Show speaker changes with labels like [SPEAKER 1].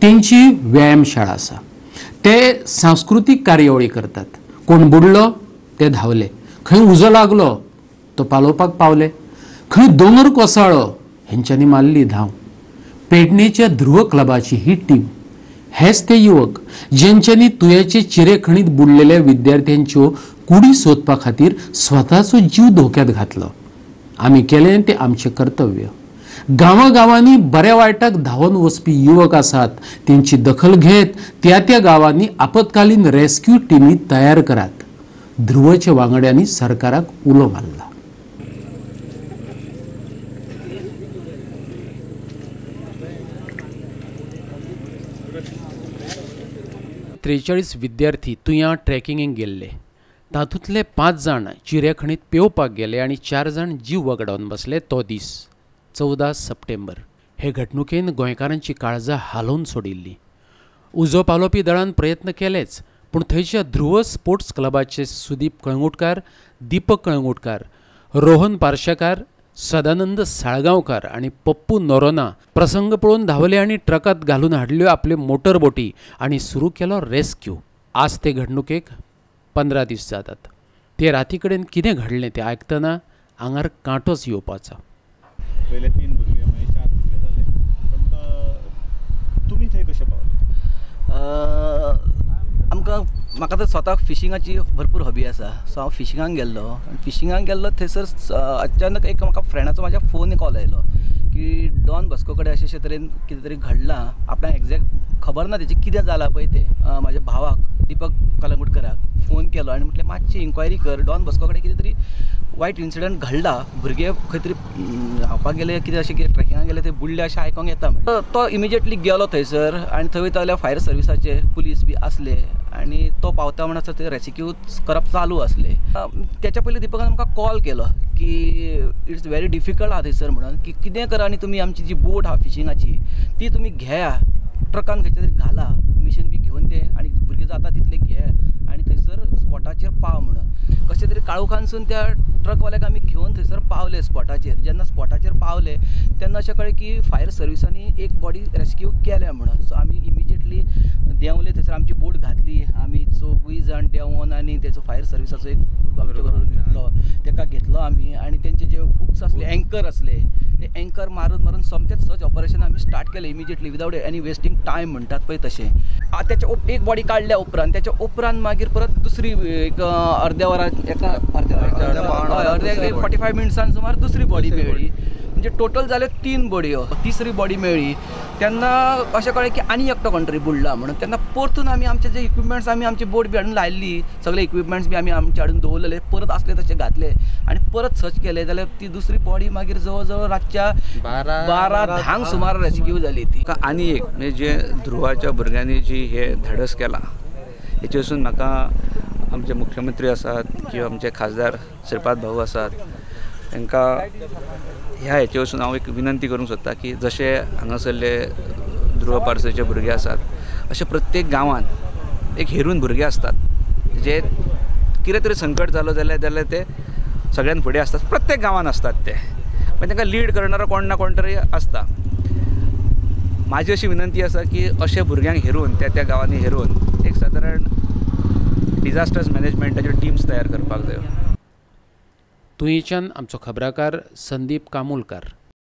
[SPEAKER 1] तेंची व्यायामशाळा आसा. ते सांस्कृतीक कार्यावळी करतात. कोण बुडलो ते धांवले, खंय उजो लागलो तो पालोवपाक पावले, खंय दोंगर कोसळ्ळो हेंच्यांनी मारली धांव. पेडणेच्या ध्रुव क्लबाची ही टीम. हेच ते युवक जेंच्यांनी तुयेचे चिरेखणीत बुडलेल्या विद्यार्थ्यांच्यो कुडी सोदपा खातीर स्वताचो जीव धोक्यात घातलो. आमी केलें तें आमचें कर्तव्य. गांवागांवांनी बऱ्या वायटाक धांवन वचपी युवक आसात, तेंची दखल घेत त्या त्या गांवांनी आपत्कालीन रेस्क्यू टिमी तयार करात. ध्रुवच्या वांगड्यांनी सरकाराक उलो मारला. त्रेचाळीस विद्यार्थी तुयां ट्रेकिंगेक गेल्ले. तातूंतले 5 जाण चिरेखणीत पेंवपाक गेले आनी 4 जाण जीव वगडावन बसले. तो दीस 14 सप्टेंबर. हे घडणुकेन गोंयकारांची काळजां हालोवन सोडिल्ली. उजो पालोवपी दळान प्रयत्न केलेच, पूण थंयच्या ध्रुव स्पोर्ट्स क्लबाचे सुदीप कळंगुटकार, दीपक कळंगुटकार, रोहन पार्शेकार, सदानंद साळगांवकार आनी पप्पू नोरोना प्रसंग पळोवन धांवले आनी ट्रकात घालून हाडल्यो आपल्यो मोटर बोटी आनी सुरू केलो रेस्क्यू. आज ते घडणुकेक 15 दीस जातात. ते राती कडेन कितें घडलें तें आयकतना आंगार कांटोच येवपाचो.
[SPEAKER 2] पयले 3 भुरगे, मागीर 4 भुरगे जाले. पण तुमी थंय कशे पावले?
[SPEAKER 3] आमकां म्हाका तर स्वताक फिशिंगाची भरपूर हॉबी आसा. सो हांव फिशिंगाक गेल्लो आनी फिशिंगाक गेल्लो थंयसर अचानक एक म्हाका फ्रेंडाचो म्हाज्या फोन कॉल आयलो की डॉन बॉस्को कडेन अशे अशे तरेन कितें तरी घडलां. आपणाक एग्जॅक्ट खबर ना तेचें कितें जालां पळय तें. म्हाज्या भावाक दीपक कलंगुटकराक फोन केलो आनी म्हटलें मातशी इन्क्वायरी कर, डॉन बॉस्को कडेन कितें तरी वायट इन्सिडंट घडला, भुरगे खंय तरी न्हांवपाक गेले, कितें अशें कितें ट्रेकिंगाक गेले, ते बुडले अशें आयकोंक येता. म्हणटा तो इमिजिएटली गेलो थंयसर आनी थंय वयता जाल्यार फायर सर्विसाचे पुलीस बी आसले आनी तो पावता म्हणसर ते रेस्क्यू करप चालू आसले. तेच्या पयलीं दीपकान आमकां कॉल केलो की it's very difficult आहा थंयसर म्हणून, की कितें करा आनी तुमी आमची जी बोट आहा फिशिंगाची ती तुमी घेया, ट्रकान खंयच्या तरी घाला, मिशन बी घेवन ते आनी भुरगे जाता तितले घे आनी थंयसर स्पॉटाचेर पाव म्हणून. कशें तरी काळोखानसून त्या ट्रकवाल्याक आमी घेवन थंयसर पावले स्पॉटाचेर. जेन्ना स्पॉटाचेर पावले तेन्ना अशें कळ्ळें की फायर सर्विसांनी एक बॉडी रेस्क्यू केल्या म्हणून. सो आमी इमिजिएटली देंवले थंयसर, आमची बोट घातली, आमी चौगूय जाण देंवोन आनी तेचो फायर सर्विसाचो एक भुरगो आमचे बरोबर घेतलो, तेका घेतलो आमी आनी तेंचे जे हुक्स आसले, एंकर आसले, ते एंकर मारून मारून सोमतेच सर्च ऑपरेशन आमी स्टार्ट केलें immediately without any wasting time म्हणटात पळय तशें. तेच्या एक बॉडी काडल्या उपरांत तेच्या उपरांत मागीर परत दुसरी एक अर्द्या वरान एका अर्द्या 45 मिनट्सान सुमार दुसरी बॉडी मेळ्ळी. म्हणजे टोटल जाले 3 बॉडयो. तिसरी बॉडी मेळ्ळी तेन्ना अशें कळ्ळें की आनी एकटो कोण तरी बुडला म्हणून. तेन्ना परतून आमी आमचे जे इक्विपमेंट्स आमी आमची बोट बी हाडून लायल्ली, सगळे इक्विपमेंट्स बी आमी आमचे हाडून दवरलेले, परत आसले तशे घातले आनी परत सर्च केले जाल्यार ती दुसरी बॉडी मागीर जवळ जवळ रातच्या 12:10 सुमार रेस्क्यू जाली ती.
[SPEAKER 4] आनी एक म्हणजे जे ध्रुवाच्या भुरग्यांनी जी हे धाडस केलां हेचेसून म्हाका आमचे मुख्यमंत्री आसात किंवा आमचे खासदार श्रीपाद भाऊ आसात तांकां ह्या हेचे वचून हांव एक विनंती करूंक सोदता की जशे हांगासरले ध्रुव पार्सेचे भुरगे आसात अशे प्रत्येक गांवांत एक हेरून भुरगे आसतात जे कितें तरी संकट जालो जाल्यार ते सगळ्यान फुडें आसतात, प्रत्येक गांवांत आसतात ते, मागीर तांकां लीड करणारो कोण ना कोण तरी आसता. म्हाजी अशी विनंती आसा की अशे भुरग्यांक हेरून त्या त्या गांवांनी हेरून एक सादारण डिजास्टर्स मॅनेजमेंटाच्यो टिम्स तयार करपाक जायो.
[SPEAKER 1] तुयेंच्यान आमचो खबराकार संदीप कामुलकार.